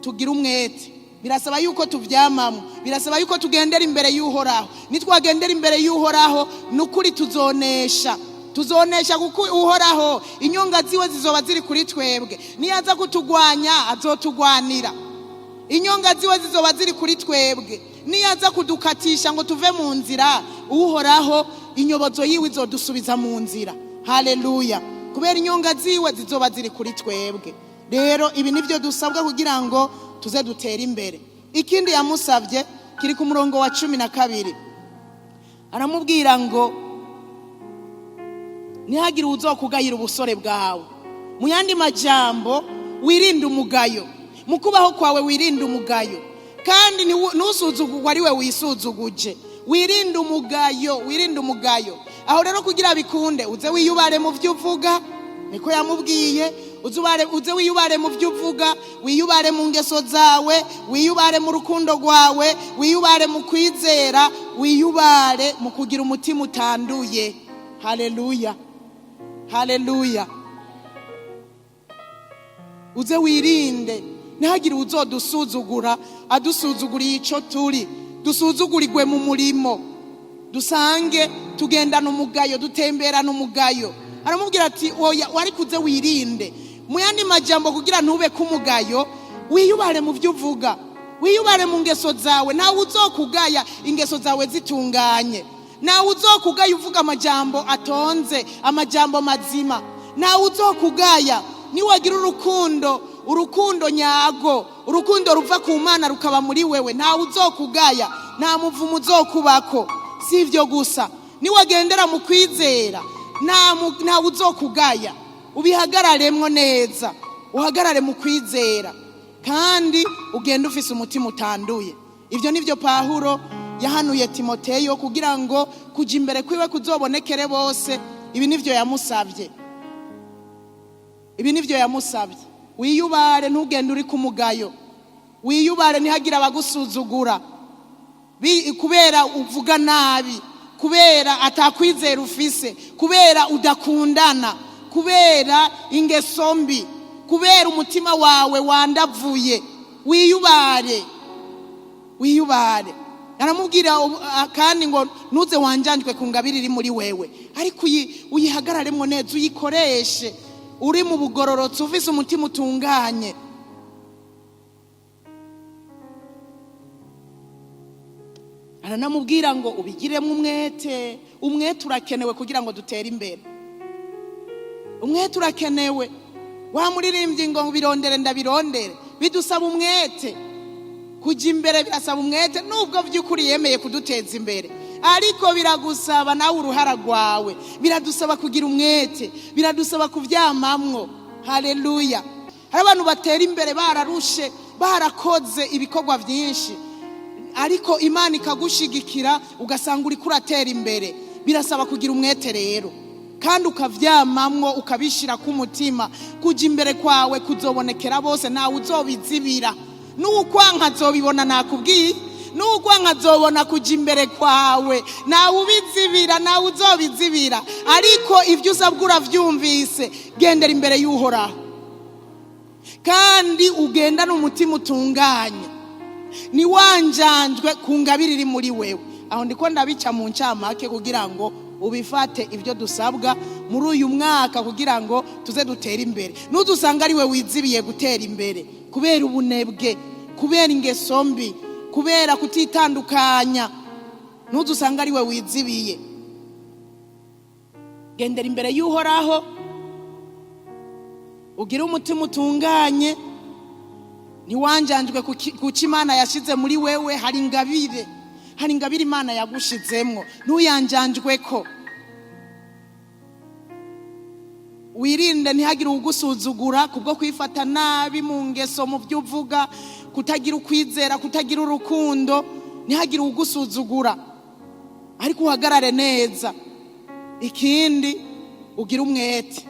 tugira umwete, birasaba yuko tuvyamamwo, birasaba yuko tugendera imbere y'Uhoraho. Nitwagendera imbere y'Uhoraho, ni ukuri tuzonesha, tuzonesha, kuko Uhoraho inyonga ziwe zizoba ziri kuri twebwe. Niyaza kutugwanya, azotugwanira. Inyonga ziwe zizoba ziri kuri twebwe. Niyaza kudukatisha ngo tuve mu nzira, Uhoraho inyobozo yiwe izodusubiza mu nzira. Haleluya! Kubera inyonga ziwe zizoba ziri kuri twebwe. Rero ibi nibyo dusabwa kugira ngo tuze dutere imbere. Ikindi yamusabye kiri ku murongo wa 12. Aramubwira ngo ntihagire uzokugayira ubusore bwawe. Mu yandi majambo, wirinde umugayo mu kubaho kwawe, wirinde umugayo kandi ntusuzugurwe ari we wisuzuguje. Wirinde umugayo, wirinde umugayo. Aho rero kugira bikunde, uze wiyubare mu byo uvuga. Niko yamubwiye: uze wiyubare mu byo uvuga, wiyubare mu ngeso zawe, wiyubare mu rukundo rwawe, wiyubare mu kwizera, wiyubare mu kugira umutima utanduye. Haleluya, haleluya! Uze wirinde, ntihagire uzodusuzugura adusuzuguriye icyo turi, dusuzugurirwe mu murimo, dusange tugendana umugayo, dutemberana umugayo. Aramubwira ati oya, wari kuze wirinde. Mu yandi majambo, kugira ntube k'umugayo, wiyubare mu byo uvuga, wiyubare mu ngeso zawe. Ntawe uzokugaya ingeso zawe zitunganye, ntawe uzokugaya uvuga amajambo atonze, amajambo mazima. Ntawe uzokugaya niwagira urukundo, urukundo nyago, urukundo ruva ku Mana rukaba muri wewe. Ntawe uzokugaya, nta muvumo uzokubako. Si ibyo gusa, niwagendera mu kwizera, ntawe uzokugaya. Ubihagararemwo neza, uhagarare mu kwizera kandi ugende ufise umutima utanduye. Ibyo nibyo Pahuro yahanuye Timoteyo kugira ngo kujya imbere kwiwe kuzobonekere bose. Ibi nibyo yamusabye, ibi nibyo yamusabye: wiyubare, ntugende uri ku mugayo. Wiyubare, ntihagire abagusuzugura kubera uvuga nabi, kubera atakwizera ufise, kubera udakundana, kubera ingeso mbi. Kubera umutima wawe wandavuye, wiyubare, wiyubare. Aramubwira kandi ngo ntuze wanjanjwe ku ngabire iri muri wewe, ariko uyihagararemo neza, uyikoreshe uri mu bugororotsi, ufise umutima utunganye. Aranamubwira ngo ubigiremo umwete. Umwete urakenewe kugira ngo dutere imbere, umwete urakenewe. Wa muririmbyi ngo birondere ndabirondere, bidusaba umwete. Kujya imbere birasaba umwete, nubwo by'ukuri yemeye kuduteza imbere, ariko biragusaba nawe uruhara rwawe. Biradusaba kugira umwete, biradusaba kubyamamwo. Haleluya! Hari abantu batera imbere bararushe, barakoze ibikorwa byinshi, ariko Imana ikagushigikira ugasanga uri kuratera imbere. Birasaba kugira umwete rero, kandi ukavyamamwo, ukabishira ku mutima. Kujya imbere kwawe kuzobonekera bose, ntawe uzobizibira. N'uwukwanka azobibona, nakubwiye, n'uwukwanka azobona kujya imbere kwawe, ntawe ubizibira, ntawe uzobizibira. Ariko ibyo usabwa uravyumvise, gendera imbere y'Uhoraho kandi ugendane umutima utunganye, ntiwanjanjwe ku ngabire iri muri wewe. Aho ndiko ndabica mu ncamake kugira ngo ubifate ibyo dusabwa muri uyu mwaka kugira ngo tuze dutere imbere. Nudusanga ari we wizibiye gutera imbere kubera ubunebwe, kubera ingeso mbi, kubera kutitandukanya, nudusanga ari we wizibiye. Gendera imbere y'Uhoraho, ugire umutima utunganye, ntiwanjanjwe kuko Imana yashize muri wewe. Hari ingabire, hari ingabire Imana yagushizemwo, ntuyanjanjwe ko. Wirinde ntihagire uwugusuzugura kubwo kwifata nabi mu ngeso, mu byo uvuga, kutagira ukwizera, kutagira urukundo. Ntihagire uwugusuzugura, ariko uhagarare neza. Ikindi, ugire umwete,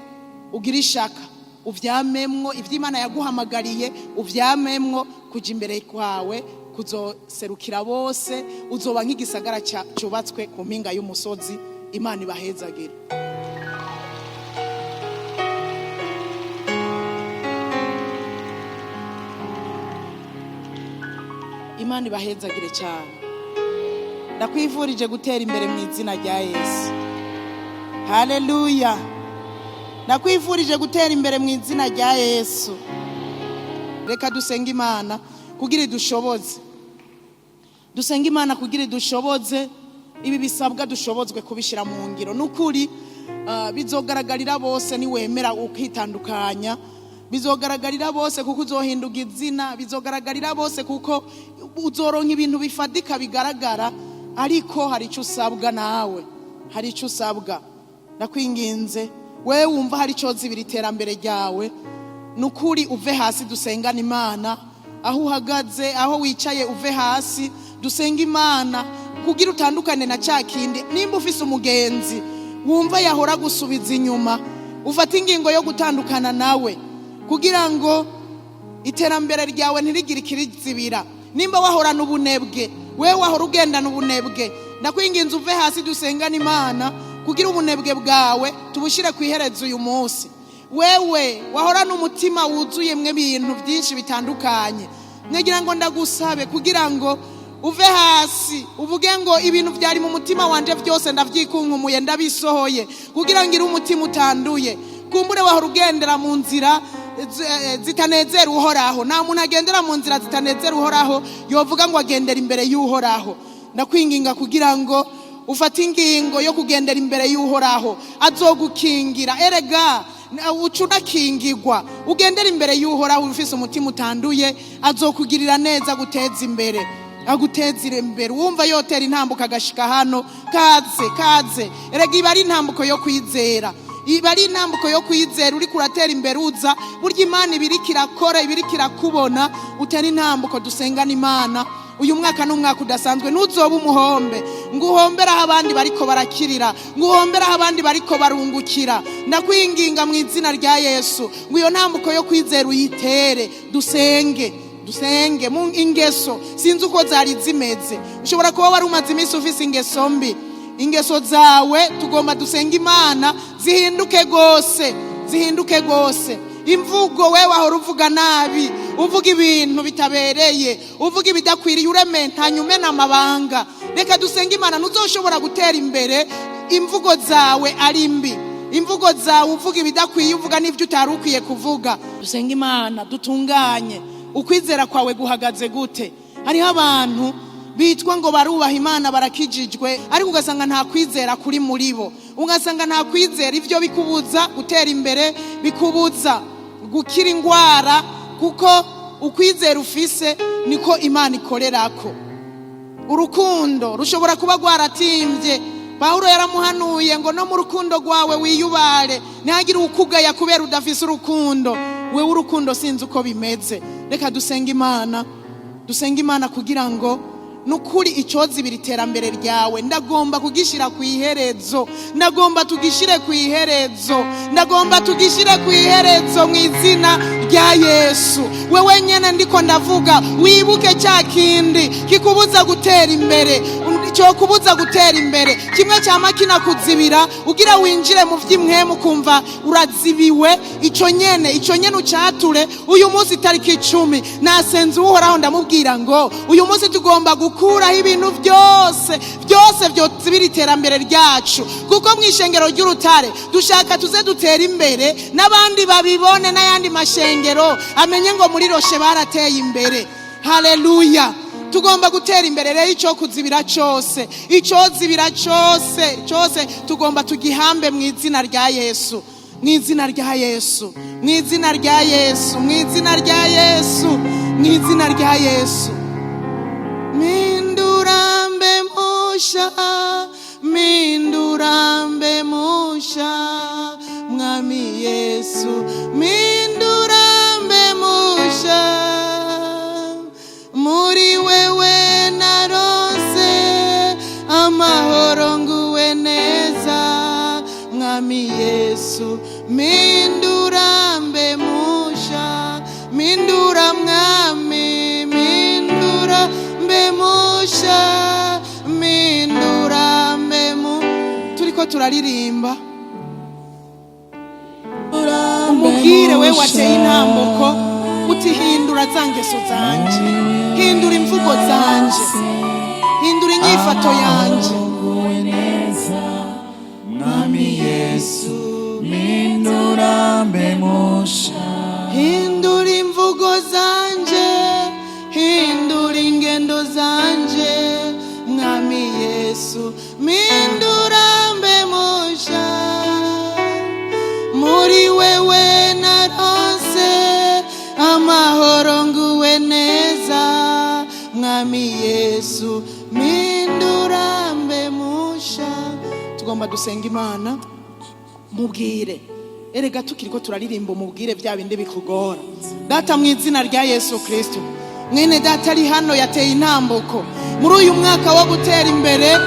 ugire ishaka, uvyamemwo ivyo Imana yaguhamagariye, uvyamemwo. Kuja imbere kwawe kuzoserukira bose, uzoba nk'igisagara cubatswe ku mpinga y'umusozi. Imana ibahezagire. Imana ibahezagire cyane. Ndakwifurije gutera imbere mu izina rya Yesu. Haleluya! Ndakwifurije gutera imbere mu izina rya Yesu. Reka dusenge Imana kugira idushoboze, dusenge Imana kugira idushoboze ibi bisabwa, dushobozwe kubishyira mu ngiro. Nukuri bizogaragarira bose niwemera ukitandukanya, bizogaragarira bose kuko uzohinduka izina, bizogaragarira bose kuko uzoronka ibintu bifadika bigaragara. Ariko hari icyo usabwa nawe, hari icyo usabwa. Ndakwinginze wewe wumva hari icyo zibira iterambere ryawe, nukuri uve hasi dusengane Imana. Aho uhagaze, aho wicaye, uve hasi dusenge Imana kugira utandukane na cya kindi. Nimba ufise umugenzi wumva yahora gusubiza inyuma, ufate ingingo yo gutandukana nawe kugira ngo iterambere ryawe ntirigire ikirizibira. Nimba wahorana ubunebwe, wewe wahora ugendana ubunebwe, ndakwinginze uve hasi dusengane Imana kugira ubunebwe bwawe tubushyire ku iherezo uyu munsi. Wewe wahorana umutima wuzuyemwo ibintu byinshi bitandukanye, ngira ngo ndagusabe kugira ngo uve hasi uvuge ngo ibintu byari mu mutima wanje byose ndavyikunkumuye, ndabisohoye, kugira ngo ire umutima utanduye. Kumbure wahora ugendera mu nzira zitanezera Uhoraho. Nta muntu agendera mu nzira zitanezera Uhoraho yovuga ngo agendera imbere y'Uhoraho. Ndakwinginga kugira ngo ufate ingingo yo kugendera imbere y'Uhoraho, azogukingira. Erega uca unakingirwa. Ugendera imbere y'Uhoraho ufise umutima utanduye, azokugirira neza, aguteza imbere, aguteza imbere. Wumva yotera intambuko agashika hano, kaze kaze. Erega iba ari intambuko yo kwizera, iba ari intambuko yo kwizera. Uriko uratera imbere uza, burya Imana ibiriko irakora, ibiriko irakubona. Utera intambuko dusengana Imana. Uyu mwaka ni umwaka udasanzwe, ntuzobe umuhombe ngo uhombere aho abandi bariko barakirira, ngo uhombere aho abandi bariko barungukira. Ndakwinginga mu izina rya Yesu ngo iyo ntambuko yo kwizera uyitere. Dusenge, dusenge. Mu ingeso sinzi uko zari zimeze, ushobora kuba wari umaze iminsi ufise ingeso mbi. Ingeso zawe tugomba dusenge Imana zihinduke gose, zihinduke gose. Imvugo wewe wahora uvuga nabi, uvuga ibintu bitabereye, uvuga ibidakwiriye, urementanya, umena amabanga. Reka dusenge Imana. Ntuzoshobora gutera imbere imvugo zawe ari mbi, imvugo zawe uvuga ibidakwiye, uvuga n'ibyo utari ukwiye kuvuga. Dusenge Imana dutunganye. Ukwizera kwawe guhagaze gute? Hariho abantu bitwa ngo barubaha Imana, barakijijwe, ariko ugasanga nta kwizera kuri muri bo, ugasanga nta kwizera. Ibyo bikubuza gutera imbere, bikubuza gukira indwara, kuko ukwizera ufise niko Imana ikorerako. Urukundo rushobora kuba rwaratimbye. Pawulo yaramuhanuye ngo no mu rukundo rwawe wiyubare, ntihagire ukugaya kubera udafise urukundo. Wewe urukundo sinzi uko bimeze. Reka dusenge Imana, dusenge Imana kugira ngo nukuri icyozibira iterambere ryawe ndagomba kugishyira ku iherezo, ndagomba tugishyire ku iherezo, ndagomba tugishyire ku iherezo mu izina rya Yesu. Wewe nyine ndiko ndavuga, wibuke cya kindi kikubuza gutera imbere, cyokubuza gutera imbere, kimwe cyama kinakuzibira ugira winjire mu by'imwemu ukumva urazibiwe. Icyo nyene, icyo nyene ucyature uyu munsi tariki 10. Nasenze Uhoraho, ndamubwira ngo uyu munsi tugomba gukuraho ibintu byose byose byozibira iterambere ryacu, kuko mu ishengero ry'Urutare dushaka tuze dutere imbere n'abandi babibone, n'ayandi mashengero amenye ngo muri Roshe barateye imbere. Haleluya! Tugomba gutera imbere. Rero icyo kuzibira cyose, icyo zibira cyose cyose, tugomba tugihambe mu izina rya Yesu, mu izina rya Yesu, mu izina rya Yesu, mu izina rya Yesu, mu izina rya Yesu. Mpindura mbe musha, mpindura mbe musha, Mwami Yesu, mpindura mbe musha. Muri wewe narose amahoro, nguwe neza, Mwami Yesu, mpindura mbe musha. Mpindura Mwami, mpindura mbe musha, mpindura mbe mu. Turiko turaririmba, umubwire we wateye intambuko uti: "Hindura za ngeso zanje, hindura imvugo zanje, hindura inyifato yanje." Mwami Yesu, mpindura mbe musha. Hindura imvugo zanje, hindura ingendo zanje, Mwami Yesu, mpindura mbe musha. Muri wewe naronse amahoro, nguwe neza, Mwami Yesu, mpindura mbe musha. Tugomba dusenga Imana. Mubwire erega, tukiriko turaririmba, umubwire bya bindi bikugora. Data, mu izina rya Yesu Kristo, mwene data ari hano yateye intambuko muri uyu mwaka wo gutera imbere.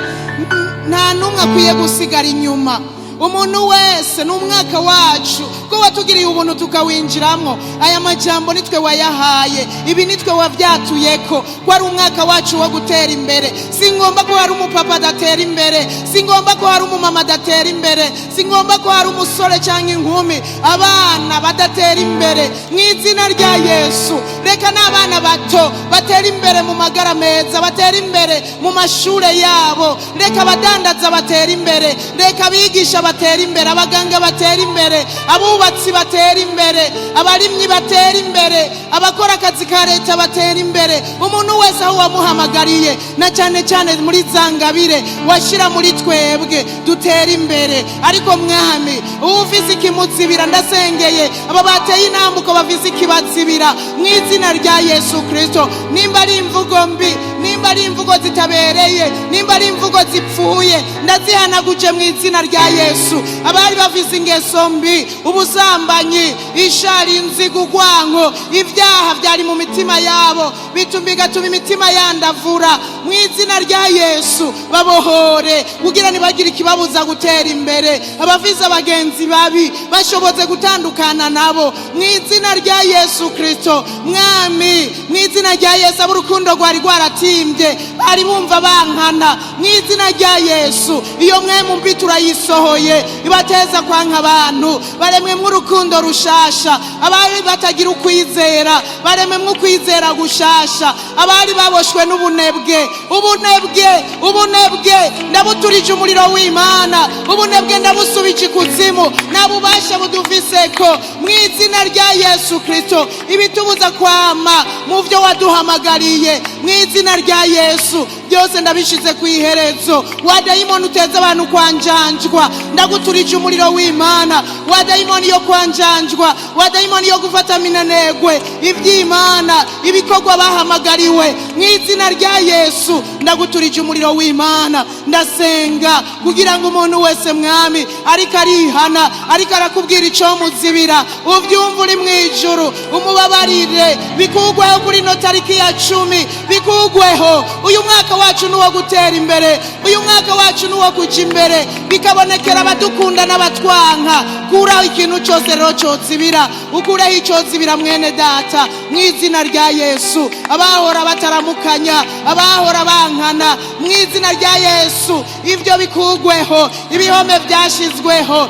Nta n'umwe akwiye gusigara inyuma. Umuntu wese, ni umwaka wacu ko watugiriye ubuntu tukawinjiramo. Aya majambo nitwe wayahaye, ibi nitwe wabyatuyeko ko ari umwaka wacu wo gutera imbere. Si ngomba ko hari umupapa adatera imbere, si ngomba ko hari umumama adatera imbere, si ngomba ko hari umusore cyangwa inkumi, abana badatera imbere. Mu izina rya Yesu, reka n'abana bato batera imbere mu magara meza, batera imbere mu mashure yabo. Reka abadandaza batera imbere, reka abigisha batera imbere, abaganga batera imbere, abubatsi batera imbere, abarimyi batera imbere, abakora akazi ka leta batera imbere. Umuntu wese aho wamuhamagariye, na cyane cyane muri za ngabire washyira muri twebwe, dutera imbere. Ariko Mwami, uba ufise ikimuzibira, ndasengeye aba bateye intambuko bafise ikibazibira mu izina rya Yesu Kristo. Nimba ari imvugo mbi, nimba ari imvugo zitabereye, nimba ari imvugo zipfuye, ndazihanaguje mu izina rya Yesu. Abari bafise ingeso mbi, ubusambanyi, ishari, inzigo, urwanko, ibyaha byari mu mitima yabo, bituma bigatuma imitima yandavura, mu izina rya Yesu babohore kugira ntibagire ikibabuza gutera imbere. Abafise abagenzi babi bashobotse gutandukana nabo mu izina rya Yesu Kristo. Mwami, mu izina rya Yesu, abo urukundo rwari rwaratimbye. Abari bumva bankana, mu izina rya Yesu, iyo mpwemu mbi turayisohoye ibateza kwanka abantu. Baremwemwo urukundo rushasha. Abari batagira ukwizera, baremwemwo ukwizera gushasha. Abari baboshwe n'ubunebwe, ubunebwe, ubunebwe, ndabuturije umuriro w'Imana. Ubunebwe ndabusubije ikuzimu, nta bubasha budufiseko mu izina rya Yesu Kristo. Ibitubuza kwama mu byo waduhamagariye, mu izina rya Yesu, byose ndabishize ku iherezo. Wa dayimoni uteza abantu kwanjanjwa, ndaguturije umuriro w'Imana. Wa dayimoni yo kwanjanjwa, wa dayimoni yo gufata minanegwe iby'Imana, ibikorwa bahamagariwe, mu izina rya Yesu, ndaguturije umuriro w'Imana. Ndasenga kugira ngo umuntu wese, Mwami, ariko arihana, ariko arakubwira icyo muzibira, ubyumva uri mu ijuru, umubabarire, bikugweho kuri ino tariki ya 10, bikugweho. Uyu mwaka wacu ni uwo gutera imbere, uyu mwaka wacu ni uwo kujya imbere, bikabonekera abadukunda n'abatwanka. Kuraho ikintu cyose rero cyozibira, ukureho icyozibira mwene data, mu izina rya Yesu. Abahora bataramukanya, abahora bankana, mu izina rya Yesu, ibyo bikugweho. Ibihome byashyizweho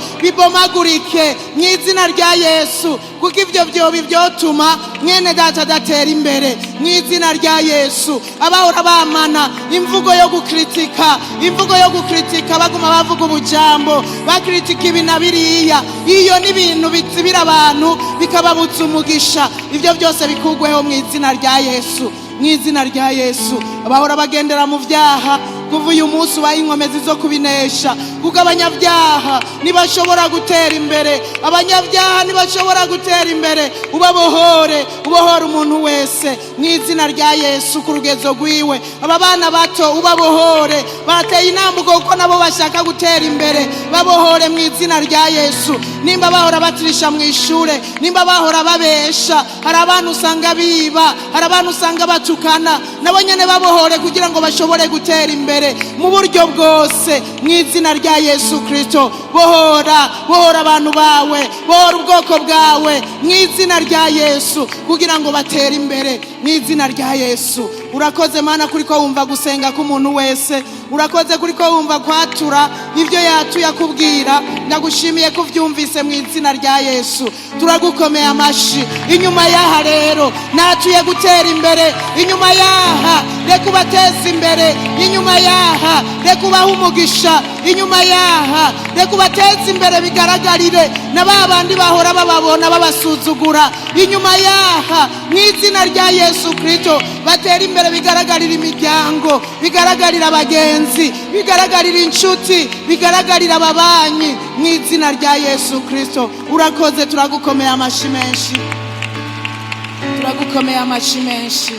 bibomagurike mu izina rya Yesu, kuko ibyo byobi byotuma mwene data adatera imbere, mu izina rya Yesu. Abahora bamana imvugo yo gukritika, imvugo yo gukritika, baguma bavuga ubujambo, bakritika ibi na biriya, iyo ni ibintu bizibira abantu bikababutsa umugisha. Ibyo byose bikugweho mu izina rya Yesu, mu izina rya Yesu. Abahora bagendera mu byaha, kuva uyu munsi ubaye inkomezi zo kubinesha, kuko abanyabyaha ntibashobora gutera imbere, abanyabyaha ntibashobora gutera imbere. Ubabohore, ubohore umuntu wese mu izina rya Yesu ku rugezo rwiwe. Aba bana bato ubabohore, bateye intambuko kuko nabo bashaka gutera imbere, babohore mu izina rya Yesu. Nimba bahora batirisha mu ishure, nimba bahora babesha, hari abantu usanga biba, hari abantu usanga batukana, nabo nyene babohore kugira ngo bashobore gutera imbere mu buryo bwose, mu izina rya Yesu Kristo. Bohora, bohora abantu bawe, bohora ubwoko bwawe mu izina rya Yesu, kugira ngo batere imbere mu izina rya Yesu. Urakoze Mana kuri ko wumva gusenga k'umuntu wese, urakoze kuri ko wumva kwatura ibyo yatuye akubwira. Ndagushimiye ko ubyumvise mu izina rya Yesu. Turagukomeye amashi. Inyuma y'aha rero natuye gutera imbere, inyuma y'aha reka ubateze imbere, inyuma y'aha reka ubahe umugisha, inyuma y'aha reka ubateze imbere bigaragarire na ba bandi bahora bababona babasuzugura. Inyuma y'aha mu izina rya Yesu Kristo batera imbere bigaragarira imiryango, bigaragarira abagenzi, bigaragarira inshuti, bigaragarira ababanyi, mu izina rya Yesu Kristo. Urakoze, turagukomeye amashi menshi, turagukomeye amashi menshi.